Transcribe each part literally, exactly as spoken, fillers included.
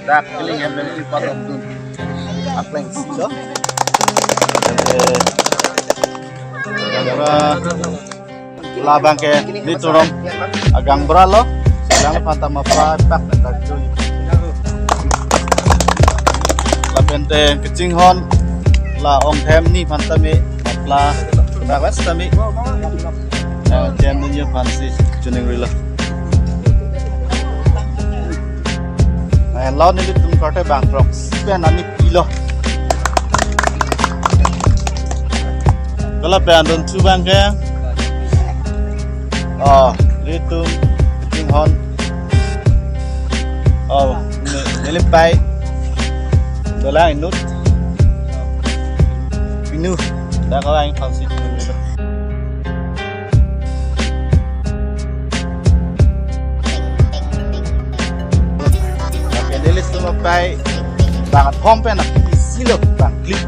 Dak keling em beli patong tu. Apleng si lo. Eh, Gaonbura labang ke nelitum arong a-gaonbura lo. Selang panta mapra pak na tak tu. Lapen te kachinghon la ong them ni panta me mapla tak wes tami. Eh, jem ni aphan si chiningrilo. Nah, lo nelitum korte bang trok pen ani pilo. Kala pen don thu bang ke. Oh, nelitum kachinghon. Oh, ne-, nelipai. Dolang inut. Pinu. Dak kala ing phansi pinu. Oke, nelitum apai bang athom pen isi lo bang klik.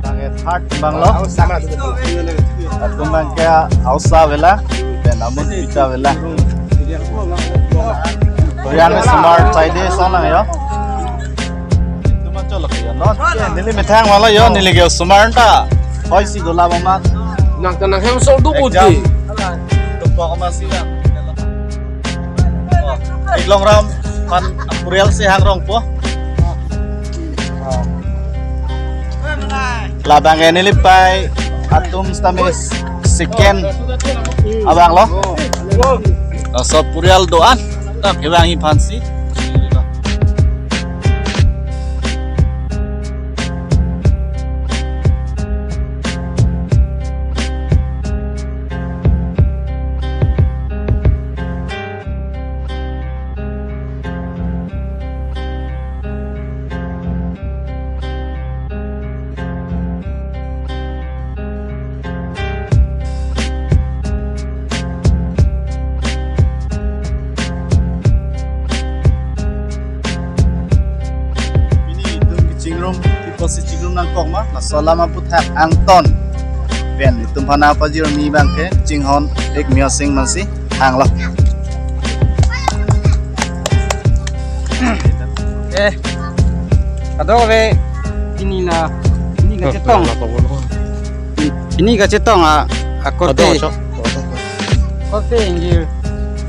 Bang ke third bang lo. Atum bang ke, atum bang ke ausa vela, pen amun pita vela. Yang smart side sana ya. Itu macam lagi ya, not. Neli methang wala ya, neli ke smart ta. Hoi si dola mama. Nang ta nang hem sol du exam uti. Tumpok masih ya. Iklong ram pan apurial si hang rong po. Labang ke nelipai atum sitame second abang lo. Laso purial do-an ta kevang iphan si. Pini itum kachingrum, pi apotsi chingrum nangkok ma, laso alam aputhak angton pen itum aphan pajirmi abang ke chinghon ik miosing mansi hang lo. Eh, kadokave pini la, pini kachetong. Pini kachetong a, akorte. Korte ingjir.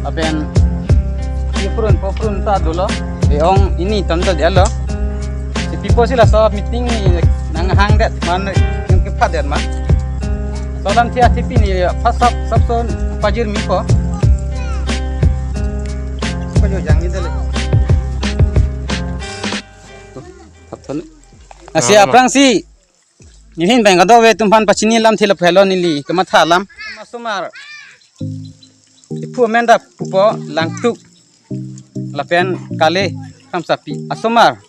Lapen, ye purun, po purun ta dolo. E-ong ini tanda dia lo. Si pi apotsi laso meeting ni nanghang det, mane nangkepha det ma. Laso alam thi athe pini, pas sap, sapson pajirmi po. Pajirmi jang ni dele. Thap thon. Asi aphrangsi. Neli ahin pen kadokave atum aphan pachini alamthe lapu helo neli kematha alam. Asomar. Iphu amen ta pupo Langtuk. Lapen kale Kramsapi. Asomar.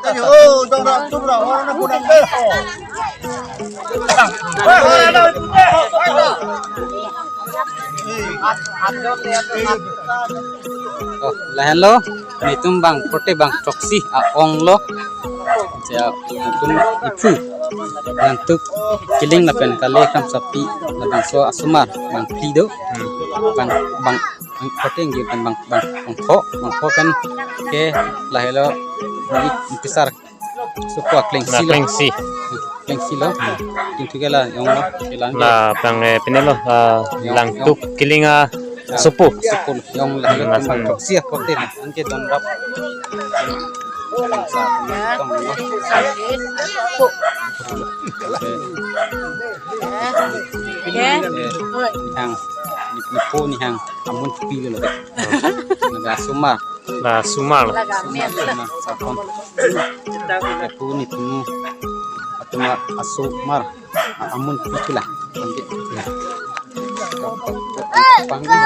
Ayo, oh, dong, dong, dong, dong, orang nak pulang deh. Oh, lahenlo, netum bang, korte bang throksi a-ong lo. Ja, netum iphu, Langtuk Killing lapen kali Kramsapi, labangso asomar, bang phli do. Hmm. Bang, bang, bang korte ngi pen bang, bang, bangpho, bangpho pen ke lahelo, ngi pisar sopo aklengsi lo. Aklengsi. Aklengsi lo. Tingthu ke la-ong lo, ke la-ong ke. La pang, eh, pine lo, ah, Langtuk Killing asopo. Sopo lo, ong lahelo. Hmm, bang throksi akorte lo. Anke don rap. Bangsa, tong lo. Eh, yang, ni, ni po ni hang, amun pi lo. Laga asomar. La asomar. Laga amen. Asomar, sapon. Lapu netum, atum asomar. Amun pi la. Panggi. Panggi.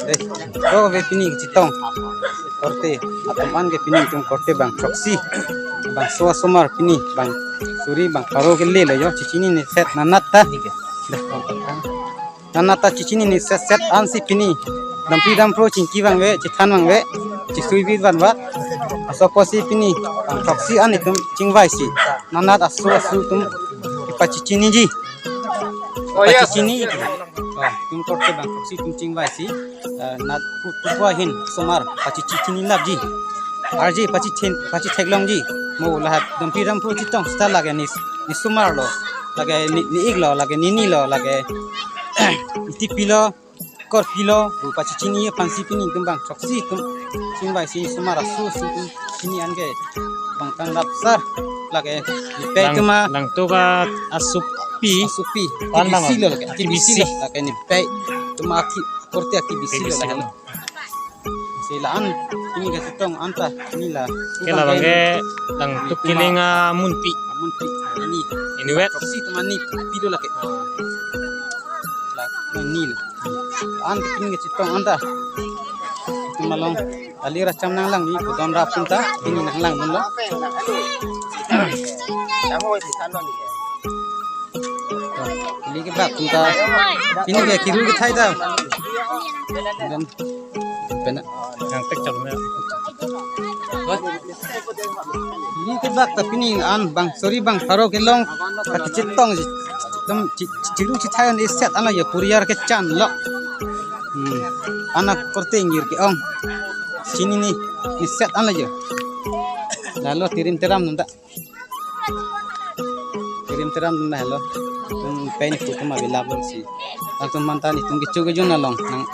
Dei. Oh, ve pini kachetong. Korte. Atum an ke pini netum korte bang throksi. Bangso asomar pini bang suri bang pharo kele lo jo. Chechini ni set nanat ta. Dei. Nanat ta chechini ni set set ansi pini. Dampi damphro chingki vangve, chethan vangve, chesui vit vanvat. Laso apotsi pini bang throksi an netum chingvaisi. Nanat aso aso atum kepachechiniji. Oh, yes. Pachechini. Oh, netum korte bang throksi atum chingvaisi. Eh, nat pu, pu, pu ahin asomar pachechini lapji. Arje pachechin, pachetheklongji. Mo lahat dampi damphro chetong seta lake ni, ni asomar lo. Lake ni, ni-ik lo, lake nini lo, lake itipi lo, korpi lo, pu pachechini aphansi pini netum bang throksi atum chingvaisi asomar aso aso atum chini anke bang tang dap sar lake nepei Lang-, atum a Langtuk asopi. Asopi. Pan lang. Akibisi lo lake, akibisi lo lake nepei atum aki-, korte akibisi lo lake. Akibisi lo. Si la-an pini kachetong anta pini la. Ke labang ke Langtuk Killing amunpi. Amunpi. Ini. Ini wet. Throksi atum ani pi lo lake. La ini lo. An pini kachetong anta. Atum along. Kali racham nanglang ni pudon rap atum ta. Pini nanglang dun lo. Pini kebak atum ta. Pini ke kiru kethai ta. Dan pena. Yang tek chok na. Pini kebak ta pini an bang suri bang pharo kelong kachetong si. Tem chi-, chiru chethai an iset an lo jo puriar kechan lo. Hmm. Ana korte ngir ke-ong. Chini ni iset an lo jo. Lalo tirim teram atum ta. Tirim teram atum ta lo. Atum pen kutum abi labor si. Atum manta netum kecho kejun along. Nang,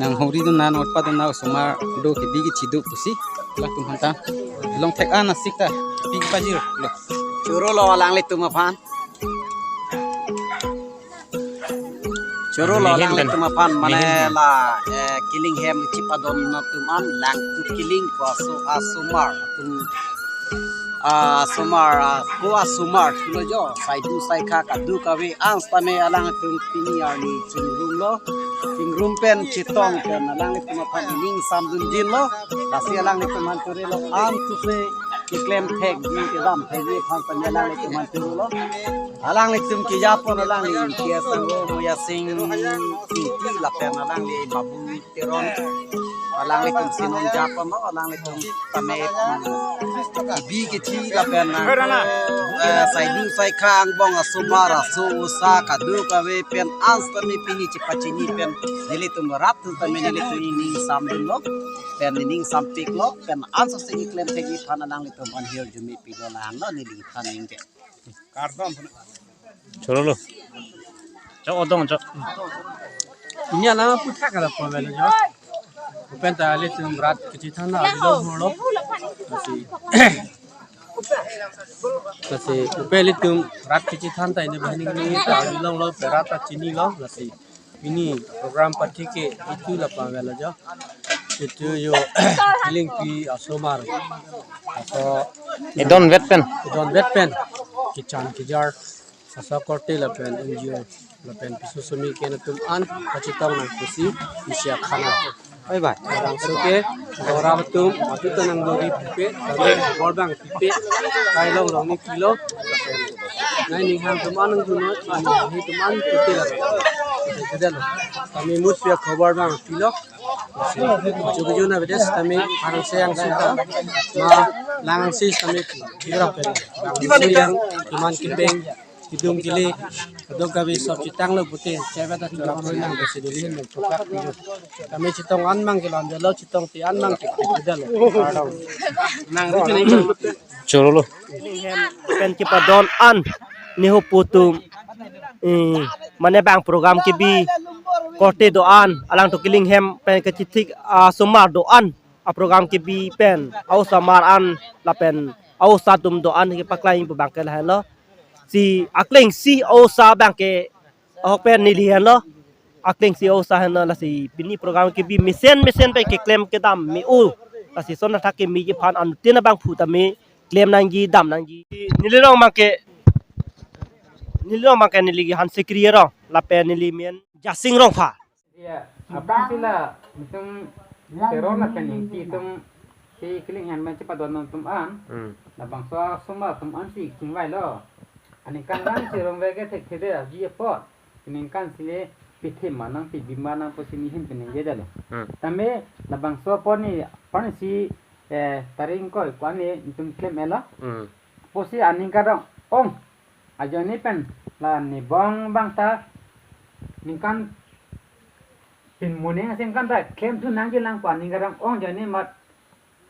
nanghori dun na, nangpatun na, osomar do kebi kechi do pusi. Latum manta. Long thek an asik ta. Pi pajir lo. Choro lo alanglitum aphan. Choro lo alanglitum aphan mane la, eh, Killing hem chipadon atum an Langtuk Killing ko aso asomar atum, ah, asomar, ah, ko asomar lo jo saidu saikha kadokave an setame alangtum pini arni chingrum lo, chingrum pen chetong pen alanglitum aphan ining samdundin lo, lasi alanglitum aphan choro lo an tu se keklem thekji kedam thekji aphan setame alanglitum aphan choro lo. Alanglitum kejapon alangli K S Sangho, Moya Sing Ingti lapen alangli Babu Teron. Alanglitum si nonjapon lo, alanglitum tame, mm, kebi kechi lapen, eh, saidu saikha angbong asomar aso osa kadokave pen an setame pini chepachini pen nelitum rat atum tame nelitum ining samdun lo pen ining sampik lo pen ansose keklem thekji aphan alanglitum aphan hirjume pilo, la-an lo neli than ingke. Choro lo. Chok odong chok. Ini alam apa tak ada apa bela jo. Lapen ta ilitum rat kachethan na ilo holo. Lasi. Lasi lapen ilitum rat kachethan ta ini banghini ta ilo lo, rat ta chinilo lasi. Pini program pathik ke itum la pavelo jo. Itum jo Lingpi asomar. Laso idon vet pen. Idon vet pen. Kechan kejar. Laso korte lapen N G O lapen piso sumi ke atum an pachetong nang pusi isi akhana. Oi bai, bangso ke, Bora atum, atu tanang dori pipe, Bora bang pipe, kai long long ni pilo. Nai ning hang tum an nang duno, ani tum an pute la. Kedalo. Kami mus ya khobor bang pilo. Jugi juna bedes kami parang seang suka. Ma lang si kami kira pen. Bang yang teman kipeng. Hidung kili, hidung kami sop chetang lo pute, cewek ta chorap lo nang besi duli hin nang tukak video. Kami chetong an mang kelon jalo, chetong ti an mang chetong lo. Nang di sini. Choro lo. Pen kepadon an, neho putum, eh, mane bang program kebi, korte do-an, alangtum kelinghem pen kachithik, ah, osomar do-an, a program kebi pen, a-osomar an, lapen, a-osa atum do-an kepaklangji pu bang ke lahenlo. Si akleng si a-osa bang ke ahok pen neli henlo. Akleng si a-osa henlo lasi pini program kebi mesen mesen pen keklem kedam me-o. Lasi son athak kemeji aphan anuttin abangphu tame klem nangji dam nangji. Neli rong bang ke neli rong bang ke neli han sekri rong lapen neli men Jasing Rongpha. Ya, abang sila, itum teror lapen ingti itum si keling hem pen chepadon nangtum an. Hmm. Labangso osomar atum an si kingvai lo. Aningkan lang si rong veke thekthede aji apot. Aningkan si le pithe ma nang pibi ma nang pusi nihin peningje dalo. Hmm. Tame labangso apot ni, apot ni si, eh, tarik ingkoi ko-an ni itum klem-et lo. Hmm. Pusi aningkan rong ong. Ajoine pen la nebong bang ta ningkan pin moning asengkan ta klemthu nangji lang pu aningkan rong ong ajoine mat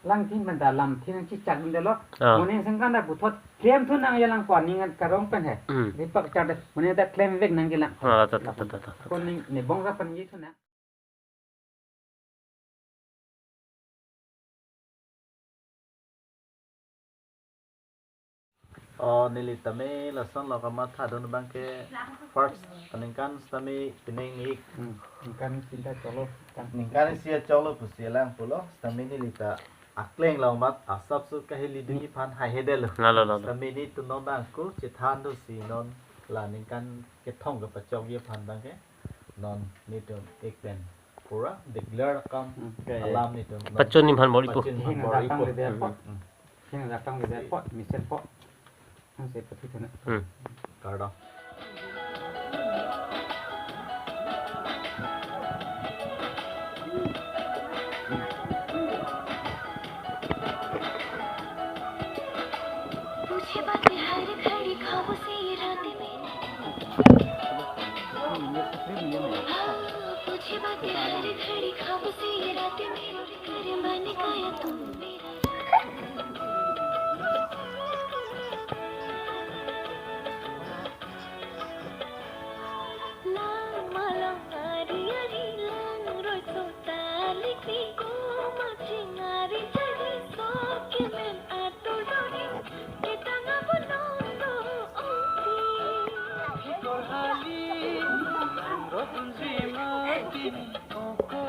lang tin pen ta lam tin nangchechak dun dalo. Ah. Moning asengkan ta puthot klemthu nangji lang pu aningkan karong pen he. Hmm. Dipak chak de moning ta klemvek nangji lang. Ah, ta, ta, ta, ta, ta, ta. Ko ning nebong ta penji thu nang. Oh, neli tame lason lo kamatha dun bang ke first aningkan sitame pining ik. Hmm, ningkan isi ta cholo, kan. Ningkan isi ta cholo pusi lang pulo, sitame neli ta akleng lo mat asap su kahili dunji aphan haihedetlo. La, la, la, la. Sitame nelitum non bang ko chethan do si non la ningkan kethom kepachokji aphan bang ke. Non nelitum ik pen pura declare akam. Hmm. Alam nelitum non pachun ni aphan bor-ipo. Pachun ni aphan bor-ipo. Hing datang ke dia pot. Hmm. Hing datang ke dia pot, mesen pot. Hang se pati thana. Hmm. Kardom. पूछे बातें हर घड़ी ख्वाबों से ये रातें मेरी। हाँ, पूछे बातें हर घड़ी ख्वाबों से ये रातें मेरी। करे मन का या तू मेरा। Lang malam ari-ari lang roi sota likpi ko maching ari jadi sok kemen atur dori kita ngabun nondo ongti. Hikor hali lang roi tunji mati oko.